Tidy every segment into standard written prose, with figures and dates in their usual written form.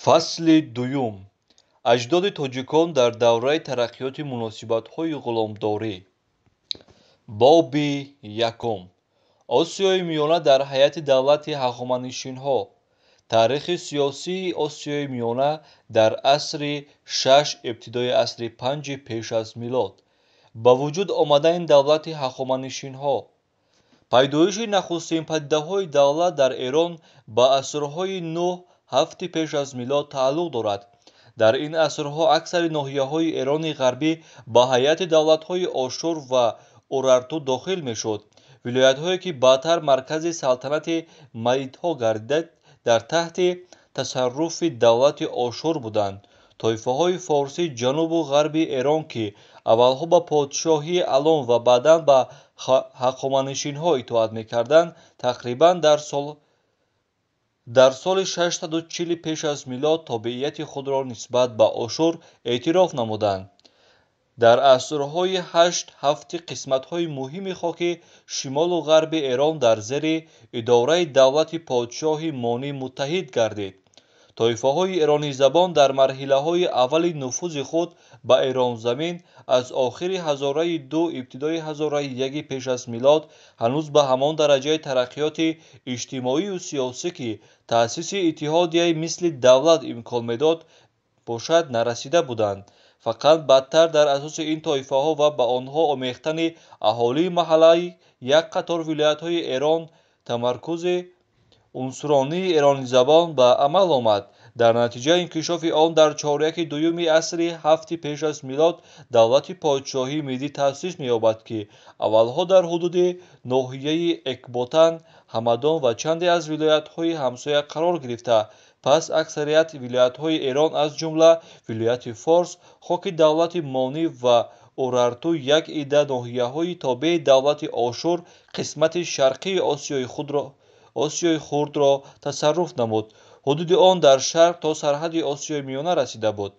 Фасли дуюм. Аҷдоди тоҷикон дар давраи тараққиёти муносибатҳои ғуломдорӣ. Боби якум. Осиёи Миёна дар ҳайати давлати ҳахоманишинҳо. Таърихи сиёсии Осиёи Миёна дар асри шаш, ибтидои асри панҷи пеш аз милод. Ба вуҷуд омадани давлати ҳахоманишинҳо. Пайдоиши нахустин падидаҳои давлат дар Эрон ба асрҳои нӯҳ ҳафти пеш аз милод тааллуқ дорад. Дар ин асрҳо аксари ноҳияҳои Эрони ғарбӣ ба ҳайати давлатҳои Ошур ва Урарту дохил мешуд. Вилоятҳое, ки баъдтар маркази салтанати маидҳо гардид, дар таҳти тасарруфи давлати Ошур буданд. Тойфаҳои форсии ҷанубу ғарби Эрон, ки аввалҳо ба подшоҳии Алон ва баъдан ба ҳахоманишинҳо итоат мекарданд, тақрибан дар соли 640 пеш аз милод тобеияти худро нисбат ба Ошур эътироф намуданд. Дар асрҳои ҳашт ҳафти қисматҳои муҳими хоки шимолу ғарби Эрон дар зери идораи давлати подшоҳи Монӣ муттаҳид гардид. Тойфаҳои эронизабон дар марҳилаҳои аввали нуфузи худ ба Эронзамин аз охири ҳазораи ду ибтидои ҳазораи яки пеш аз милод ҳанӯз ба ҳамон дараҷаи тараққиёти иҷтимоию сиёсӣ, ки таъсиси иттиҳодияи мисли давлат имкон медод бошад, нарасида буданд. Фақат баъдтар дар асоси ин тойфаҳо ва ба онҳо омехтани аҳолии маҳаллаи як қатор вилоятҳои Эрон тамаркузи унсуронии эронизабон ба амал омад. Дар натиҷа инкишофи он дар чоряки дуюми асри ҳафти пеш аз милод давлати подшоҳии мидӣ таъсис меёбад, ки аввалҳо дар ҳудуди ноҳияи Экботан, Ҳамадон ва чанде аз вилоятҳои ҳамсоя қарор гирифта, пас аксарияти вилоятҳои Эрон, аз ҷумла вилояти Форс, хоки давлати Монӣ ва Урарту, як идда ноҳияҳои тобеи давлати Ошур қисмати шарқии Осиёи Хурдро тасарруф намуд. Ҳудуди он дар шарқ то сарҳади Осиёи Миёна расида буд.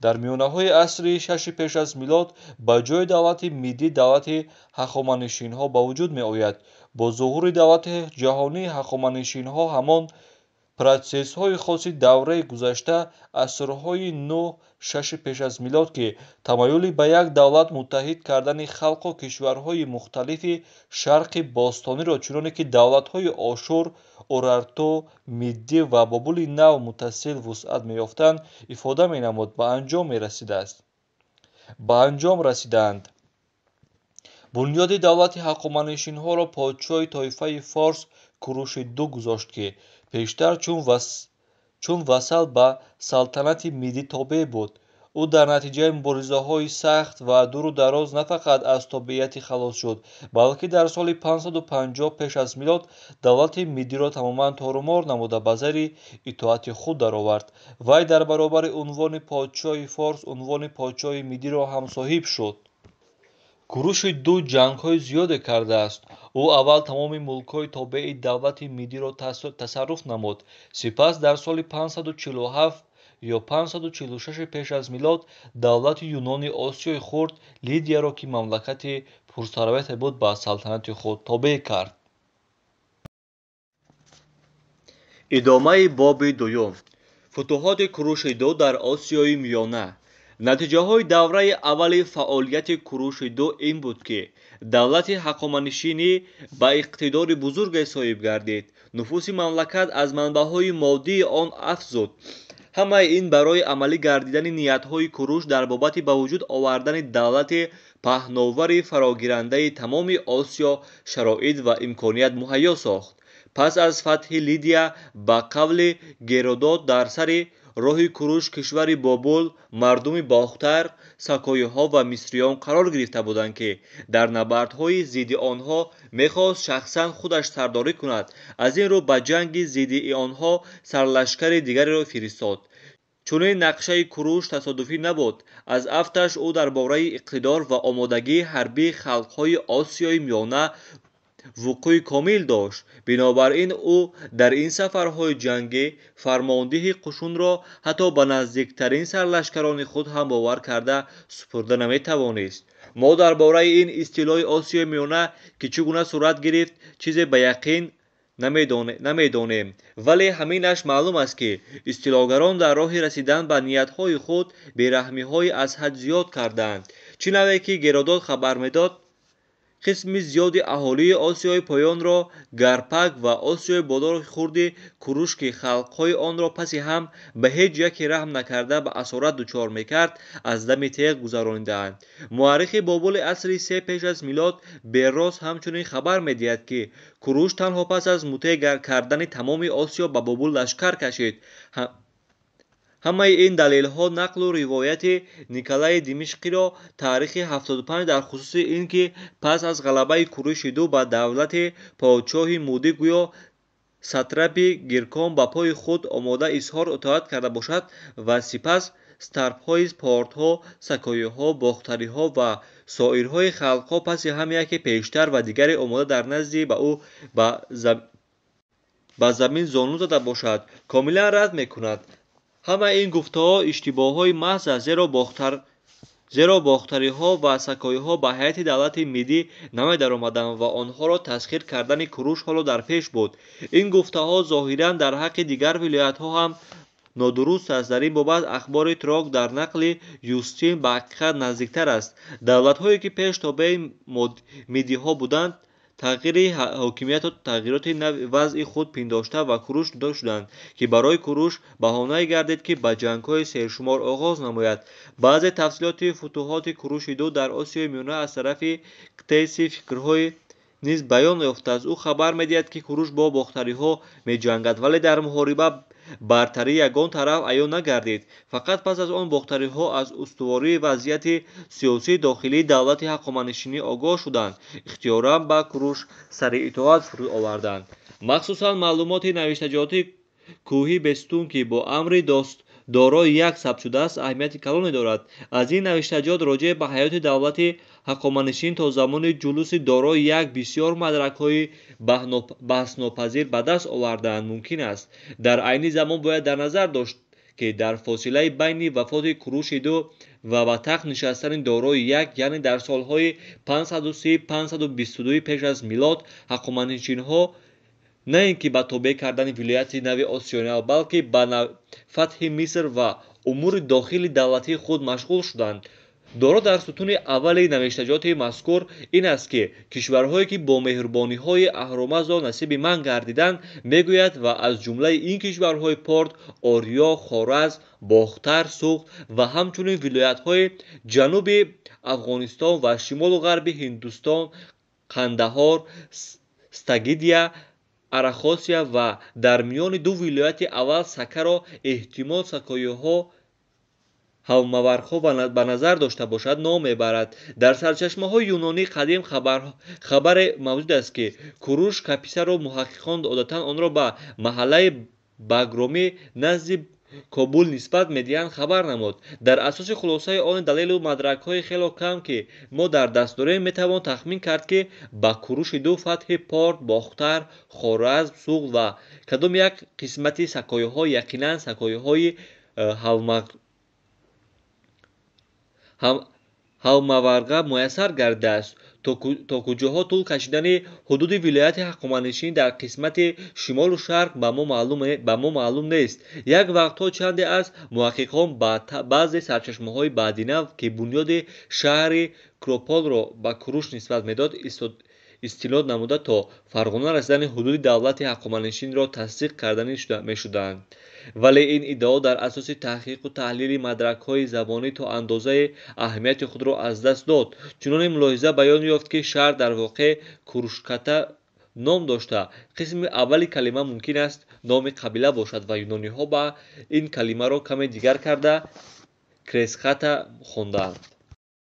Дар миёнаҳои асри шаши пеш аз милод ба ҷои давлати мидӣ давлати ҳахоманишинҳо ба вуҷуд меояд. Бо зуҳури давлати ҷаҳонии ҳахоманишинҳо ҳамон протсессҳои хоси давраи гузашта, асрҳои нӯҳ шаши пеш аз милод, ки тамаюли ба як давлат муттаҳид кардани халқу кишварҳои мухталифи шарқи бостониро, чуноне ки давлатҳои Ошур, Урарту, Миддӣ ва Бобули нав муттасил вусъат меёфтанд, ифода менамуд, ба анҷом мерасидааст. Ба анҷом расидаанд. Бунёди давлати ҳахоманишинҳоро подшоҳи тойфаи форс Куруши ду гузошт, ки пештар чун вассал ба салтанати мидӣ тобеъ буд. Ӯ дар натиҷаи муборизаҳои сахт ва дуру дароз на фақат аз тобеияти халос шуд, балки дар соли 550 пеш аз милод давлати мидиро тамоман торумор намуда ба зери итоати худ даровард. Вай дар баробари унвони подшоҳи форс унвони подшоҳи мидиро ҳам соҳиб шуд. Куруши ду ҷангҳои зиёде кардааст. Ӯ аввал тамоми мулкҳои тобеи давлати мидиро тасарруф намуд. Сипас дар соли 547 ё 546 пеш аз милод давлати Юнони Осиёи Хурд Лидияро, ки мамлакати пурсарвате буд, ба салтанати худ тобеъ кард. Идомаи боби дуюм. Футуҳоти Куруши ду дар Осиёи Миёна. Натиҷаҳои давраи аввали фаъолияти Куруши ду ин буд, ки давлати ҳахоманишинӣ ба иқтидори бузурге соҳиб гардид. Нуфузи мамлакат аз манбаъҳои моддии он афзуд. Ҳамаи ин барои амалӣ гардидани ниятҳои Куруш дар бобати ба вуҷуд овардани давлати паҳновари фарогирандаи тамоми Осиё шароит ва имконият муҳайё сохт. Пас аз фатҳи Лидия, ба қавли Геродот, дар сари роҳи Куруш кишвари Бобул, мардуми Бохтар, сакоиҳо ва мисриён қарор гирифта буданд, ки дар набардҳои зидди онҳо мехост шахсан худаш сардорӣ кунад. Аз ин рӯ ба ҷанги зидди онҳо сарлашкари дигареро фиристод. Чунин нақшаи Куруш тасодуфӣ набуд. Аз афташ ӯ дар бораи иқтидор ва омодагии ҳарбии халқҳои Осиёи Миёна вуқӯи комил дошт. Бинобар ин ӯ дар ин сафарҳои ҷангӣ фармондиҳи қушунро ҳатто ба наздиктарин сарлашкарони худ ҳам бовар карда супурда наметавонист. Мо дар бораи ин истилои Осиёи Миёна, ки чӣ гуна сурат гирифт, чизе ба яқин намедонем, вале ҳаминаш маълум аст, ки истилогарон дар роҳи расидан ба ниятҳои худ бераҳмиҳои аз ҳад зиёд карданд. Чӣ навъе ки Геродот хабар медод, қисми зиёди аҳолии Осиёи Поёнро Гарпак ва Осиёи Болоро хурди Куруш, ки халқҳои онро паси ҳам ба ҳеҷ яке раҳм накарда ба асорат дучор мекард, аз дами теғ гузаронидаанд. Муаррихи Бобули асри се пеш аз милод Берроз ҳамчунин хабар медиҳад, ки Куруш танҳо пас аз мутеъ кардани тамоми Осиё ба Бобул лашкар кашид. Ҳамаи ин далелҳо нақлу ривояти Николаи Димишқиро таърихи 75 дар хусуси ин ки пас аз ғалабаи Куруши ду ба давлати подшоҳи Мудӣ гӯё сатрапи Гиркон ба пои худ омода изҳор итоат карда бошад ва сипас сатрапҳои портҳо, сакоиҳо, бохтариҳо ва соирҳои халқҳо паси ҳам яке пештар ва дигаре омода дар назди ба ӯ ба замин зону зада бошад, комилан рад мекунад. Ҳамаи ин гуфтаҳо иштибоҳҳои маҳз аст, зеро бохтариҳо ва сакоиҳо ба ҳайати давлати мидӣ намедаромаданд ва онҳоро тасхир кардани Куруш ҳоло дар пеш буд. Ин гуфтаҳо зоҳиран дар ҳаққи дигар вилоятҳо ҳам нодуруст аст. Дар ин бобат ахбори Трок дар нақли Юстин ба ҳақиқат наздиктар аст. Давлатҳое ки пеш тобеи мидиҳо буданд, тағйири ҳокимияту тағйироти нави вазъи худ пиндошта ва Куруш ҷудо шуданд, ки барои Куруш баҳонае гардид, ки ба ҷангҳои сершумор оғоз намояд. Баъзе тафсилоти футуҳоти Куруши ду дар Осиёи Миёна аз тарафи Ктесий фикрҳои низ баён ёфтааст. Ӯ хабар медиҳад, ки Куруш бо бохтариҳо меҷангад, вале дар муҳориба бартарии ягон тараф аён нагардид. Фақат пас аз он бохтариҳо аз устувории вазъияти сиёсии дохилии давлати ҳақоманишинӣ огоҳ шуданд, ихтиёран ба Куруш сари итоат фуруд оварданд. Махсусан маълумоти навиштаҷоти кӯҳи Бестун, ки бо амри Дорои як сабт шудааст, аҳамияти калоне дорад. Аз ин навиштаҷот роҷеъ ба ҳаёти давлати ҳақоманишин то замони ҷулуси Дорои як бисёр мадракҳои баҳснопазир ба даст овардаанд мумкин аст. Дар айни замон бояд дар назар дошт, ки дар фосилаи байни вафоти Куруши ду ва ба тахт нишастани Дорои як, яъне дар солҳои 530-522 пеш аз милод, ҳақоманишинҳо на ин ки ба тобеъ кардани вилояти нави Осиёи Нав, балки ба фатҳи Миср ва умури дохили давлатии худ машғул шуданд. Доро дар сутуни аввали навиштаҷоти мазкур ин аст, ки кишварҳое ки бо меҳрубониҳои Аҳурамаздо насиби ман гардиданд, мегӯяд, ва аз ҷумлаи ин кишварҳои Порт, Ориё, Хоразм, Бохтар, Суғд ва ҳамчунин вилоятҳои ҷануби Афғонистон ва шимолу ғарби Ҳиндустон, Қандаҳор, Стагидия, Арахосия ва дар миёни ду вилояти аввал Сакаро эҳтимол сакоиҳо ҳавмавархҳо ба назар дошта бошад ном мебарад. Дар сарчашмаҳои юнонии қадим хабаре мавҷуд аст, ки Куруш Каписаро муҳаққиқон одатан онро ба маҳаллаи Багромӣ назди Кобул нисбат медиҳанд хабар намуд. Дар асоси хулосаи он далелу мадракҳои хело кам, ки мо дар даст дорем, метавон тахмин кард, ки ба Куруши ду фатҳи Порт, Бохтар, Хоразм, Суғд ва кадом як қисмати сакоиҳо, яқинан сакоиҳои ҳавмаварға муяссар гардидааст. То куҷоҳо тӯл кашидани ҳудуди вилояти ҳақоманишин дар қисмати шимолу шарқ ба мо маълум нест. Як вақтҳо чанде аз муҳаққиқон ба баъзе сарчашмаҳои баъдинав, ки бунёди шаҳри Крополро ба Куруш нисбат медод, истинод намуда то Фарғона расидани ҳудуди давлати ҳақоманишинро тасдиқ карданӣ мешуданд. Вале ин иддао дар асоси таҳқиқу таҳлили мадракҳои забонӣ то андозае аҳамияти худро аз даст дод. Чуноне мулоҳиза баён ёфт, ки шаҳр дар воқеъ Курушката ном дошта, қисми аввали калима мумкин аст номи қабила бошад ва юнониҳо ба ин калимаро каме дигар карда Кресхата хондаанд.